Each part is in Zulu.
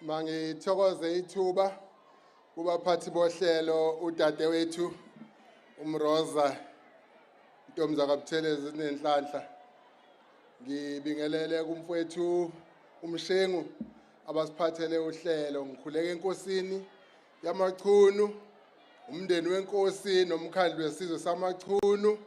Mangithokoze ithuba kubaphathi bohlelo, udadewethu uMroza, ntombi zakaButhelezi zinenhlanhla. Ngibingelele kumfowethu uMshengu abasiphathele uhlelo. Ngikhuleka enkosini yamaChunu, umndeni wenkosi nomkhandlu wesizwe samaChunu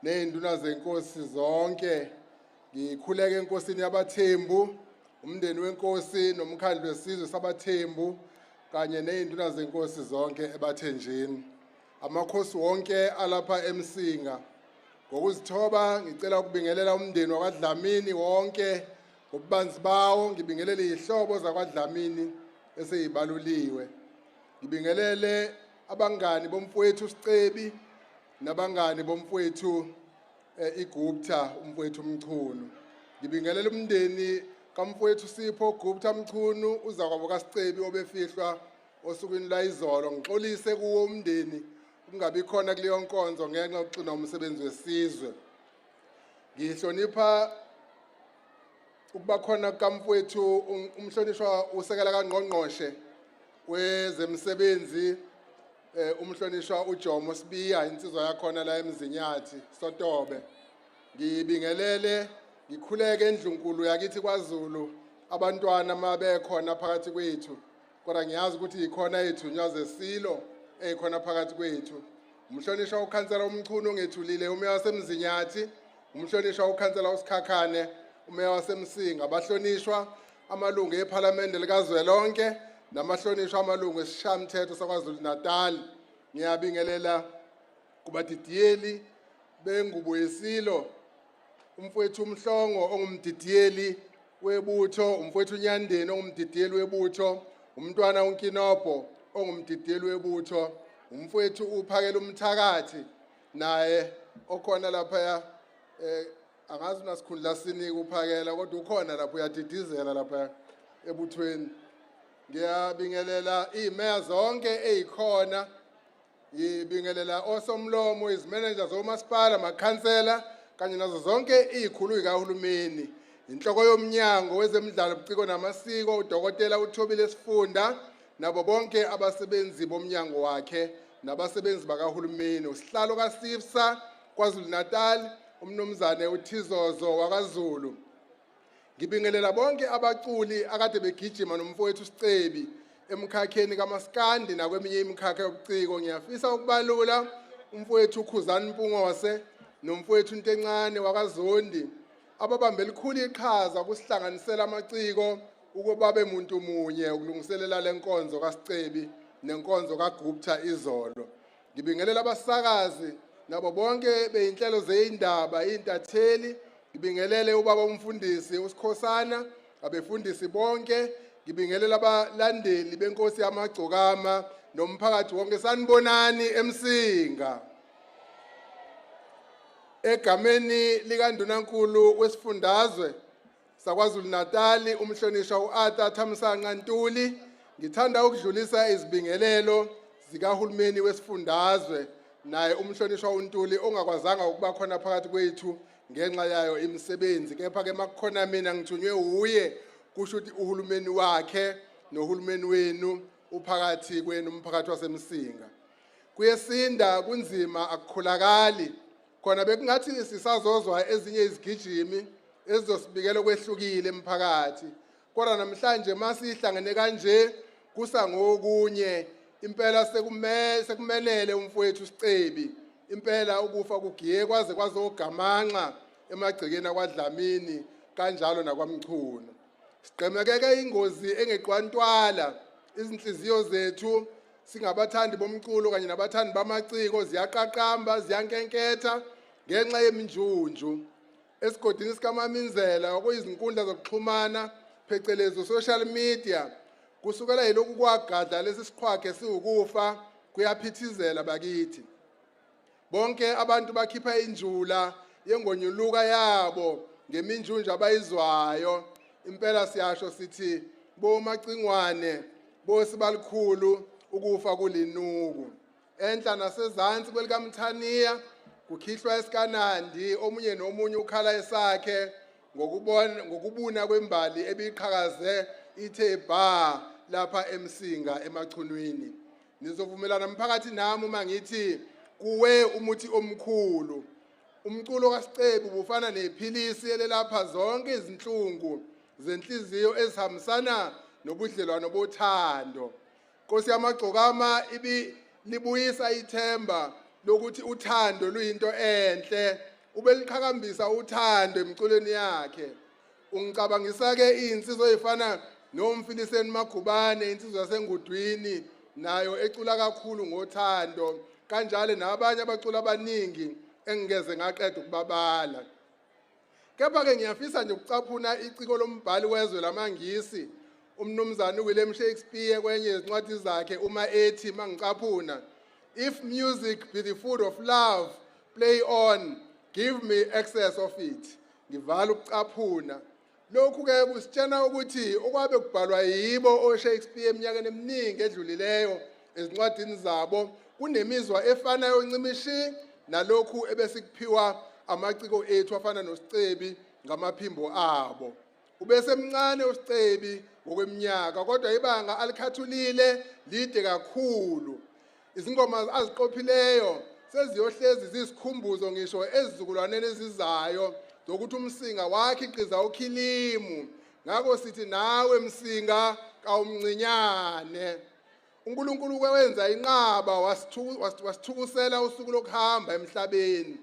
nezinduna zenkosi zonke. Ngikhuleka enkosini yabaThembu, umndeni wenkosi nomkhandlu wesizwe sabaThembu kanye nezinduna zenkosi zonke ebaThenjini, amakhosi wonke alapha eMsinga. Ngokuzithoba ngicela ukubingelela umndeni wakwaDlamini wonke ngobubanzi bawo, ngibingelele izihlobo zakwaDlamini eseyibaluliwe, ngibingelele abangani bomfowethu Sicebi nabangani bomfowethu iGupta, umfowethu Mchunu. Ngibingelela umndeni kamfowethu Sipho Gupta Mchunu, uzakwabo kaSicebi obefihlwa osukwini lwayizolo. Ngixolise kuwo umndeni ukungabi khona kuleyo nkonzo ngenxa yokuxinwa umsebenzi wesizwe. Ngihlonipha ukuba khona kukamfowethu umhlonishwa usekela kangqongqoshe wezemisebenzi, umhlonishwa uJomo Sibiya, insizwa yakhona la eMzinyathi Sotobe. Ngibingelele, ngikhuleke endlunkulu yakithi kwaZulu, abantwana mabekhona phakathi kwethu, kodwa ngiyazi ukuthi yikhona izithunywa zesilo ezikhona phakathi kwethu. Umhlonishwa ukhansela uMchunu ongethulile, umeya waseMzinyathi, umhlonishwa ukhansela uSikhakhane, umeya waseMsinga, abahlonishwa amalungu ephalamende likazwelonke namahlonishwa amalungu esishayamthetho saKwaZulu Natal. Ngiyabingelela kubadidiyeli bengubo yesilo, umfowethu uMhlongo ongumdidiyeli webutho, umfowethu uNyandeni ongumdidiyeli webutho, umntwana uNkinobho ongumdidiyeli webutho, umfowethu uPhakela umthakathi naye okhona laphaya. Angazi unasikhundla sinike uPhakela, kodwa ukhona lapho uyadidizela lapha ebuthweni. Ngiyabingelela izimeya zonke ezikhona, ngibingelela osomlomo, izimenenja zomasipala, amakhansela kanye nazo zonke izikhulu zikahulumeni, inhloko yomnyango wezemidlalo, ubuciko namasiko, udokotela uThobile Sifunda, nabo bonke abasebenzi bomnyango wakhe nabasebenzi bakahulumeni, usihlalo kaSIFSA KwaZulu Natal, umnumzane uThizozo wakaZulu. Ngibingelela bonke abaculi akade begijima nomfowethu Sicebi emkhakheni kaMaskandi nakweminye imikhakha yobuciko. Ngiyafisa ukubalula umfowethu uKhuzani Mpungose nomfowethu Ntencane wakaZondi, ababambe elikhulu iqhaza kusihlanganisela amaciko ukuba babe muntu munye ukulungiselela lenkonzo kaSicebi nenkonzo kaGupta izolo. Ngibingelela abasakazi nabo bonke beyinhlelo zeyindaba, intatheli. Ngibingelele ubaba umfundisi uSikhosana, abefundisi bonke. Ngibingelela abalandeli benkosi yamagcokama nomphakathi wonke. Sanibonani eMsinga. Egameni likaNdunankulu wesifundazwe saKwaZulu Natal, umhlonishwa uArthur Thamsanqa Ntuli, ngithanda ukudlulisa izibingelelo zikahulumeni wesifundazwe, naye umhlonishwa uNtuli ongakwazanga ukuba khona phakathi kwethu ngenxa yayo imisebenzi, kepha ke makukhona mina ngithunywe uye, kusho ukuthi uhulumeni wakhe nohulumeni wenu uphakathi kwenu, umphakathi waseMsinga. Kuyesinda, kunzima, akukholakali. Khona bekungathi sisazozwa ezinye izigijimi ezizosibikela okwehlukile emphakathi, kodwa namhlanje masihlangene kanje kusangokunye impela sekumenele umfowethu Sicebi. Impela ukufa kugiye kwaze kwazogamanxa emagcekeni akwaDlamini kanjalo nakwaMchunu. Sigqemekeke ingozi engeqwantwala. Izinhliziyo zethu singabathandi bomculo kanye nabathandi bamaciko ziyaqaqamba, ziyankenketha ngenxa yeminjunju esigodini sikaMaminzela okuyizinkundla zokuxhumana, phecelezi social media. Kusukela yilokhu kwagadla lesi siqhwage siwukufa, kuyaphithizela bakithi. Bonke abantu bakhipha injula yengonyuluka yabo ngeminjunju abayizwayo. Impela siyasho sithi bomacingwane bosibalikhulu, ukufa kulinuku. Enhla nasezansi kwelikaMthaniya kukhihlwa esikanandi, omunye nomunye ukhala esakhe ngokubona ngokubuna kwembali ebiqhakaze ithe ba. lapha eMsinga eMachunwini. Nizovumelana mphakathi nami uma ngithi kuwe umuthi omkhulu. Umculo kaSicebi ubufana nephilisi elelapha zonke izinhlungu zenhliziyo ezihambisana nobudlelwano bothando. Nkosi yamagcokama ibi libuyisa ithemba lokuthi uthando luyinto enhle. Ubeliqhakambisa uthando emculweni yakhe. Ungicabangisa ke izinsizwa ezifana noMfiliseni Magubane, insizwa yaseNgudwini nayo ecula kakhulu ngothando, kanjalo nabanye abacula abaningi engingeze ngaqeda ukubabala. Kepha-ke ngiyafisa nje ukucaphuna iciko lombhali wezwe lamaNgisi uMnumzane uWilliam Shakespeare kwenye yezincwadi zakhe uma ethi, mangicaphuna, "If music be the food of love, play on, give me excess of it." Ngivala ukucaphuna. Lokhu-ke kusitshena ukuthi okwabe kubhalwa yibo oShakespeare eminyakeni eminingi edlulileyo ezincwadini zabo kunemizwa efanayo ncimishi nalokhu ebesikuphiwa amaciko ethu afana noSicebi ngamaphimbo abo. Ubesemncane uSicebi ngokweminyaka kodwa ibanga alikhathulile lide kakhulu. Izingoma aziqophileyo seziyohlezi ziyisikhumbuzo ngisho ezizukulwaneni ezizayo zokuthi uMsinga wakhiqiza ukhilimu. Ngakho sithi nawe Msinga kawumncinyane. UNkulunkulu wenza inqaba wasithukusela usuku lokuhamba emhlabeni.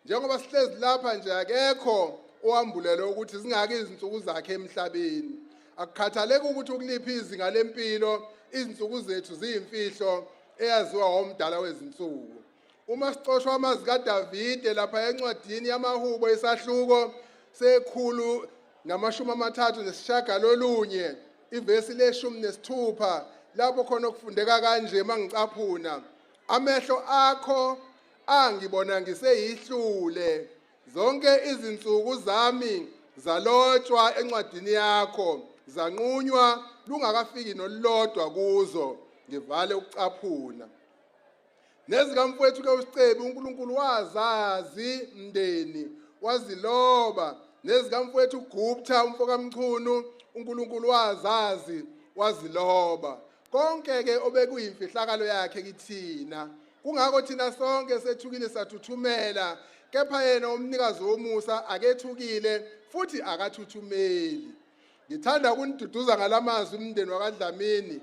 Njengoba sihlezi lapha nje akekho owambulelwe ukuthi zingaki izinsuku zakhe emhlabeni. Akukhathaleki ukuthi ukuliphi izinga lempilo, izinsuku zethu ziyimfihlo eyaziwa womdala wezinsuku. Uma sicoshwa amazwi kaDavide lapha encwadini yamaHubo isahluko se-139 ivesi le-16, lapho khona okufundeka kanje mangicaphuna, "Amehlo akho angibona ngiseyihlule, zonke izinsuku zami zalotshwa encwadini yakho, zanqunywa lungakafiki nolulodwa kuzo." Ngivale ukucaphuna. Nezikamfowethu ke uSicebi uNkulunkulu wazazi mndeni waziloba, nezikamfowethu uGupta umfokaMchunu uNkulunkulu wazazi waziloba. Konke ke obekuyimfihlakalo yakhe kithina, kungakho thina sonke sethukile sathuthumela, kepha yena umnikazi womusa akethukile futhi akathuthumeli. Ngithanda ukuniduduza ngalamazwi umndeni wakaDlamini,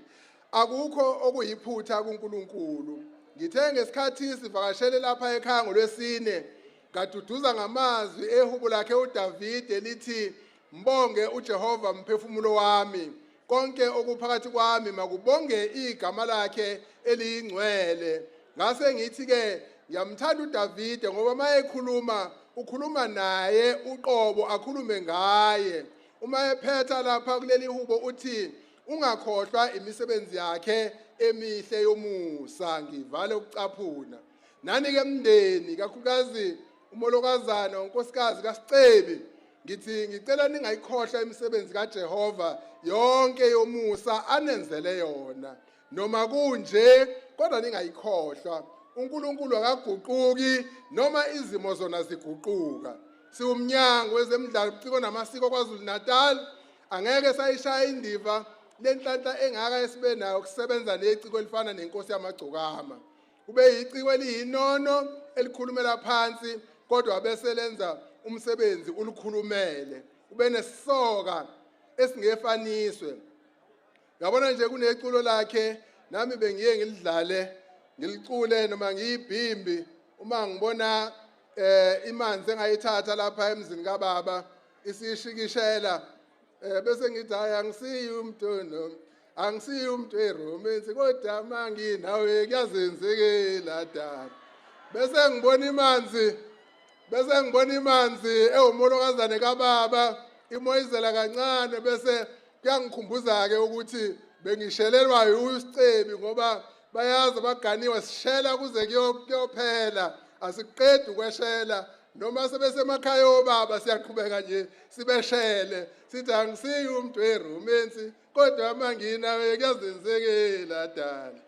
akukho okuyiphutha kuNkulunkulu. Ngithe ngesikhathi sivakashele lapha ekhaya ngoLwesine ngaduduza ngamazwi ehubo lakhe uDavide lithi, "Mbonge uJehova mphefumulo wami, konke okuphakathi kwami makubonge igama lakhe eliyingcwele." Ngase ngithi-ke ngiyamthanda uDavide ngoba uma ekhuluma ukhuluma naye uqobo, akhulume ngaye. Uma ephetha lapha kuleli hubo uthi, "Ungakhohlwa imisebenzi yakhe emihle yomusa." Ngivale ukucaphuna. Nani-ke mndeni, kakhulukazi umolokazana unkosikazi kaSicebi, ngithi ngicela ningayikhohlwa imisebenzi kaJehova yonke yomusa anenzele yona. Noma kunje kodwa ningayikhohlwa, uNkulunkulu akaguquki noma izimo zona ziguquka. Siwumnyango wezemidlalo, ubuciko namasiko KwaZulu Natal angeke sayishaya indiva lenhlanhla engaka esibe nayo kusebenza neciko elifana nenkosi yamagcokama. Ube yiciko eliyinono elikhulumela phansi kodwa bese lenza umsebenzi ulukhulumele. Ube nesisoka esingefaniswe. Yabona nje kuneculo lakhe nami bengiye ngilidlale ngilicule noma ngiyibhimbi uma ngibona imanzi engayithatha lapha emzini kababa isishikishela, bese ngithi, "Hayi, angisiyi umuntu no angisiyi umuntu eromance kodwa manginawe kuyazenzekela dala." Bese ngibona imanzi, bese ngibona imanzi ewumolokazane kababa imoyizela kancane, bese kuyangikhumbuza-ke ukuthi bengishelelwa uSicebi, ngoba bayazi abaganiwe sishela kuze kuyophela, asiqedi ukweshela noma sebesemakhaya obaba, siyaqhubeka nje sibeshele sithi, "Angisiyi umuntu weromance kodwa manginawe kuyazenzekela dala."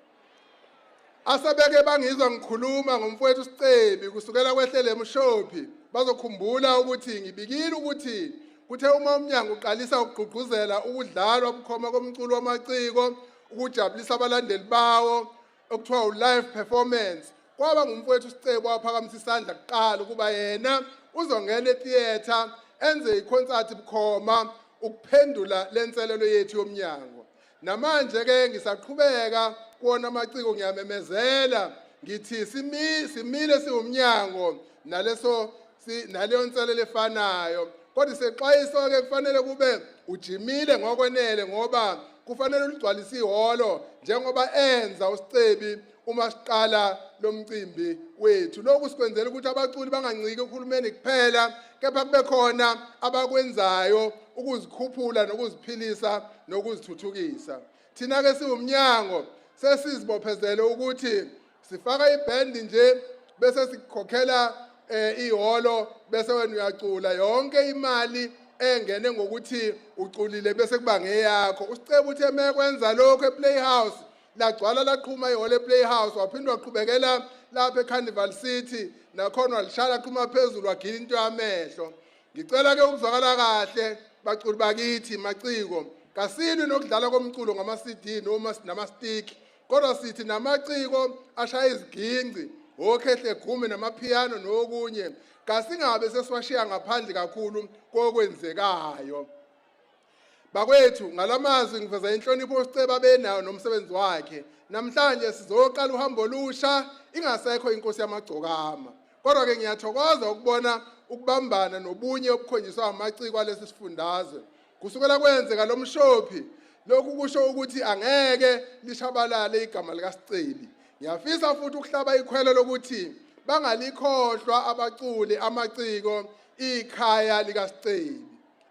Asebeke bangizwa ngikhuluma ngomfowethu Sicebi kusukela kwehlele emshophi bazokhumbula ukuthi ngibikile ukuthi Kuthe uma umnyango uqalisa ukugqugquzela ukudlalwa bukhoma komculo wamaciko ukujabulisa abalandeli bawo okuthiwa u-live performance, kwaba ngumfowethu uSicebi waphakamisa isandla kuqala ukuba yena uzongena etheatre enze ikhonsathi bukhoma ukuphendula lenselelo yethu yomnyango. Namanje ke ngisaqhubeka kuwona amaciko, ngiyamemezela ngithi simile siwumnyango naleso naleyo nselelo efanayo. Kodwa isexwayiso ke kufanele kube ujimile ngokwenele, ngoba kufanele uligcwalise ihholo njengoba enza uSicebi uma siqala lo mcimbi wethu. Lokhu sikwenzela ukuthi abaculi banganciki uhulumeni kuphela, kepha kube khona abakwenzayo ukuzikhuphula nokuziphilisa nokuzithuthukisa. Thina-ke siwumnyango sesizibophezele ukuthi sifaka ibhendi nje bese sikhokhela ihholo, bese wena uyacula. Yonke imali engene ngokuthi uculile bese kuba ngeyakho. Usiceba uthi emekwenza lokho ePlayhouse, lagcwala laqhuma ihholo ePlayhouse, waphinde waqhubekela lapha eCarnival City, nakhona walishaya laqhuma phezulu, wagila into yamehlo. Ngicela ke ukuzwakala kahle baculi bakithi maciko, kasilwi nokudlala komculo ngama-CD noma nama-stick, kodwa sithi namaciko ashaya iziginci, okhehle gume namapiano nokunye, kasingabe sesiwashiya ngaphandle kakhulu kokwenzekayo. Bakwethu, ngalamazwi ngiveza inhlonipho uSiceba benayo nomsebenzi wakhe. Namhlanje sizoqala uhambo olusha ingasekho inkosi yamagcokama. Kodwa ke ngiyathokoza ukubona ukubambana nobunye obukhonjiswa amaciko alesi sifundazwe. Kusukela kwenzeka lo mshophi, lokhu kusho ukuthi angeke lishabalale igama likaSicebi. Ngiyafisa futhi ukuhlaba ikhwelo lokuthi bangalikhohlwa abaculi amaciko ikhaya likaSicebi.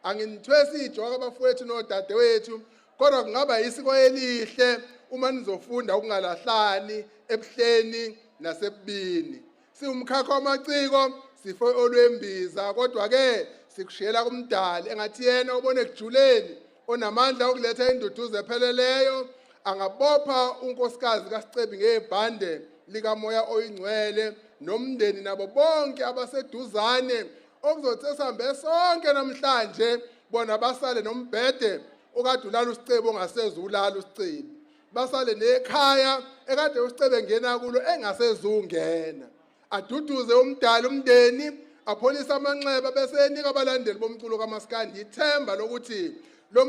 Anginithwesi ijoka abafowethu nodadewethu, kodwa kungaba isiko elihle uma nizofunda ukungalahlani ebuhleni nasebubini. Siwumkhakha wamaciko sifo olwembiza, kodwa ke sikushiyela kumdali engathi yena ubone ekujuleni onamandla okuletha induduzo epheleleyo angabopha unkosikazi kaSicebi ngebhande likamoya oyingcwele nomndeni nabo bonke abaseduzane, okuzothi sihambe sonke namhlanje bona basale nombhede okade ulala uSicebi ongasezulala uSicebi, basale nekhaya ekade uSicebi engena kulo engasezungena. Aduduze umdali umndeni, apholise amanxeba, bese enika abalandeli bomculo kaMaskandi ithemba lokuthi lo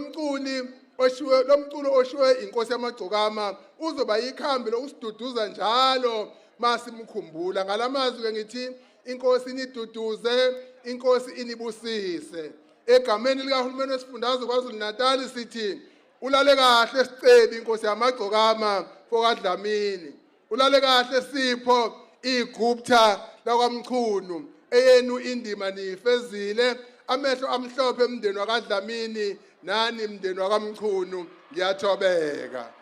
mculo oshiwe inkosi yamagcokama uzoba ikhambi lokusiduduza njalo masimkhumbula. Ngalamazwi ke ngithi inkosi iniduduze, inkosi inibusise. Egameni likahulumeni wesifundazwe KwaZulu-Natal sithi ulale kahle Sicebi inkosi yamagcokama fokaDlamini, ulale kahle Sipho iGupta lakwaMchunu, eyenu indima niyifezile. Amehlo amhlophe emndeni wakaDlamini nani mndeni wakaMchunu, ngiyathobeka.